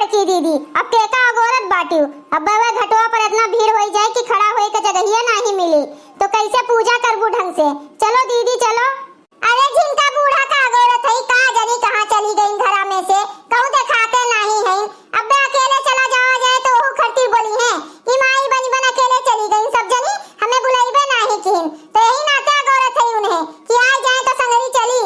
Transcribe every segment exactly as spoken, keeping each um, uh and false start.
बड़की दीदी, अब केका अगोरत बाटिउ? अब वह घटवा पर इतना भीड़ होई जाए कि खड़ा होए के जगहिया नाही मिली, तो कैसे पूजा करबू ढंग से? चलो दीदी, चलो। अरे झिनका बूढ़ा का अगोरत है, का जानी कहाँ चली गई घरा में से, कहूँ देखाते नाही है। अब अकेले चला जावा जाए तो ओहू खरतिर बोली है कि माई बनी बन अकेले चली गई, सब जनी हमें बुलाइबे नाही किहिन, तो यही नाते अगोरत है उन्हें कि आ जाए तो संगरी चली।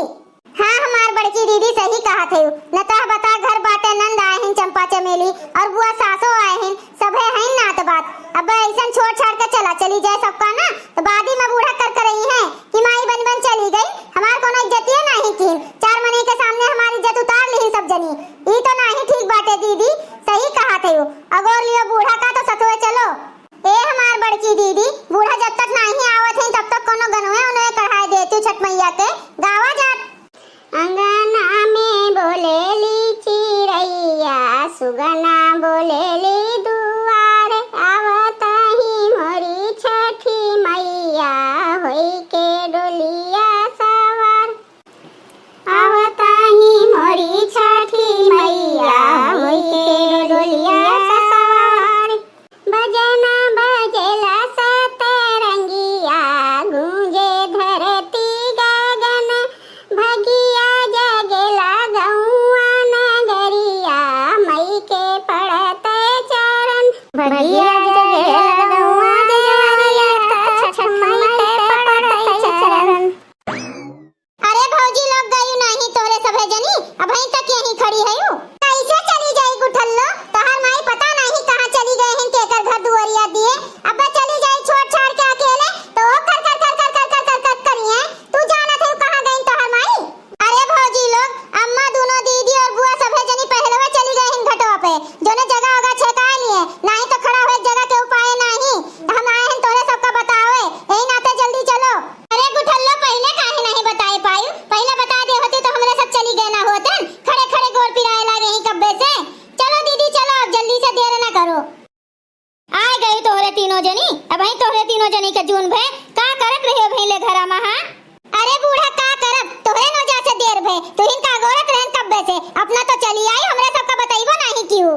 हाँ, हमार बड़की दीदी सही कहत है, न तो बता घर बाटे नंद आए हैं चंपा चमेली और बुआ सासो आए हैं, सभे हैं नात बात। अब ऐसन छोड़ छाड़ के चला चली जाए सबका ना, तो बादी में बूढ़ा कर कर रही है कि माई बन बन चली गई, हमार कोनो इज्जतिया नाही किहिन, चार मनई के सामने हमार इज्जत उतार लिहिन सब जनी। ई तो नाही ठीक बाटे दीदी, सही कहत है, अगोर लियो बूढ़ा का तो सतुए चलो। ए हमार बड़की दीदी, बूढ़ा जब तक नाही आवत है तब तक कोनो गनवे उनवे कढ़ाई देती छठ मैया के, गावा जात। अंगना में बोलेली चिरैया, सुगना बोलेली दुआर, आवत ही मोरी छठी मैया, होई के डोलिया सवार। आवत ही मोरी छठी मैया, होई के डोलिया सवार। बजना बजेला सतरंगिया, गूंजे धरती गगन। भगिया जगेला गौआ नगरिया, मई के पड़त चरण। भगिया जगेला गौआ नगरिया, छठ मई के पड़त चरण। अरे भौजी लोग, गयू नाही तोहरे सभे जनी, अबहीं तक यहीं खड़ी हयू। कैसे चली जाई गुठल्लो? तोहर माई पता नाही कहाँ चली गए हैं, केकर घर दुआरिया दिए। अब चली जाई छोड़ छाड़ के अकेले, तो ओ कर कर कर कर कर कर कर कर करिए। तू जानत है कहाँ गई तोहर माई? अरे भौजी लोग, अम्मा, दोनों दीदी और बुआ सभे जनी पहलवा चली गए हैं घटवा पे, जोने जगह होगा छेकाए लिए, नाही तो खड़ा हुए जगह के उपाय नाही। हम आए हैं तोहरे सबका बतावे, यही नाते जल्दी चलो। अरे गुठल्लो, पहिले काहे नाही बताए पायू? पहिले बता दे होती तो हमरे सब चली गए ना होतन। खड़े खड़े गोड़ पिराए लागे ही कब्बे से। चलो दीदी चलो, अब जल्दी से देर ना करो। आ गई तोहरे तीनों जनी, अबहीं तोहरे तीनों जनी के जून भे, का करत रहियो भइले घरा मा, हाँ? अरे बूढ़ा का करब, तोहरे नौजा से देर भे, तुहिन का गोरत रहन कब्बे से, अपना तो चली आई, हमरे सबका बतइबो नाही किहू।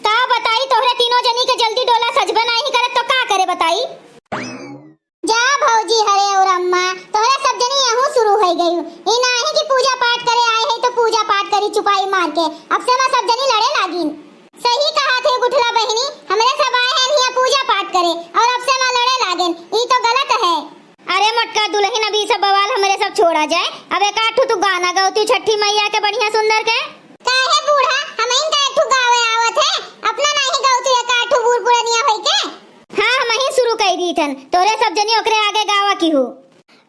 का बताई तोहरे तीनों जनी के जल्दी डोला सजबे नाही करत तो का करे बताई? जा भौजी, हरे और अम्मा, तोहरा सब जनी यहू शुरू होइ गयू। ई नाही कि पूजा पाठ करे आए है तो पूजा पाठ करी चुपाई मार के। अब से मा सब जनी लड़े लागिन। सही कहा थे गुठला बहिनी, हमरे सब आए हैं हियाँ पूजा पाठ करे और अब से मा लड़े लागेन। ई तो गलत है। अरे मोटका दुलहिन, अब ई सब बवाल हमरे सब छोड़ा जाए। अब एक आठ ठू तू गाना गवती छठी मैया के बढ़िया सुंदर के। काहे बूढ़ा, हमइन का एक ठू गावे आवत है, अपना नाही गवती एक आठ ठू बूढ़ पुरनिया होई के। हाँ, हमही शुरू कइ दीथन, तोहरे सब जनी ओकरे आगे गावा किहू।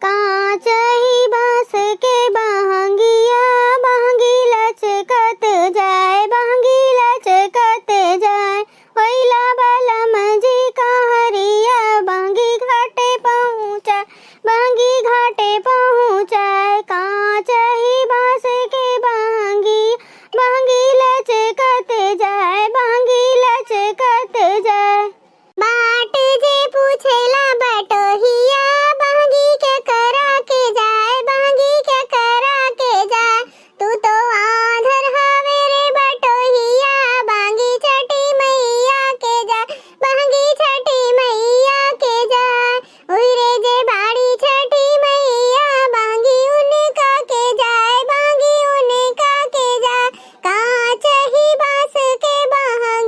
कांच ही बांस के बहंगिया, बहंगी लचकत जाए, बहंगी लचकत जाए। होइला बलम जी कहरिया, बहंगी घाटे पहुँचा, बहंगी घाटे पहुँचाए। कांच ही बांस के बहंगी, बहंगी लचकत जाए, बहंगी लचकत जाए। बाट जे पूछेला बटोहिया, बहंगी केकरा के जाए, बहंगी केकरा के जाए। तू तो आंधर हवे रे बटोहिया, बहंगी छठी मैया के जाए, बहंगी छठी मैया के जाए। उई रे जे बाड़ी छठी मैया, बहंगी उनका के जाए, बहंगी उनका के जाए। कांच ही बांस के बहंगी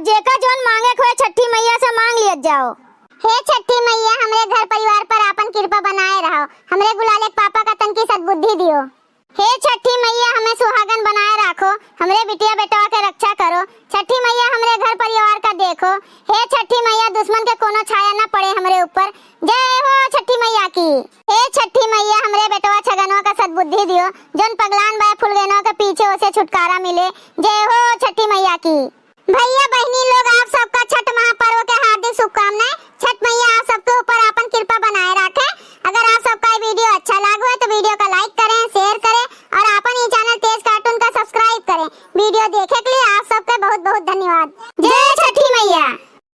जेका जौन मांगे के होए छठी मैया से मांग लियत जाओ। हे छठी मैया, हमरे घर परिवार पर आपन कृपा बनाए रहो, हमरे गुलाले के पापा का तनकी सद्बुद्धि दियो। हे छठी मैया, हमें सुहागन बनाए राखो, हमरे बिटिया बेटवा के रक्षा करो। छठी मैया, हमरे घर परिवार का देखो। हे छठी मैया, दुश्मन के कोनो छाया न पड़े हमरे ऊपर। जय हो छठी मैया की। हे छठी मैया, हमरे बेटवा छगनवा का सद्बुद्धि दियो, जौन पगलान बा फुलगेनवा के पीछे, ओसे छुटकारा मिले। जय हो छठी मैया की। भैया बहिनी लोग, आप सबका छठ महापर्व के हार्दिक शुभकामनाएं। छठ मैया आप सब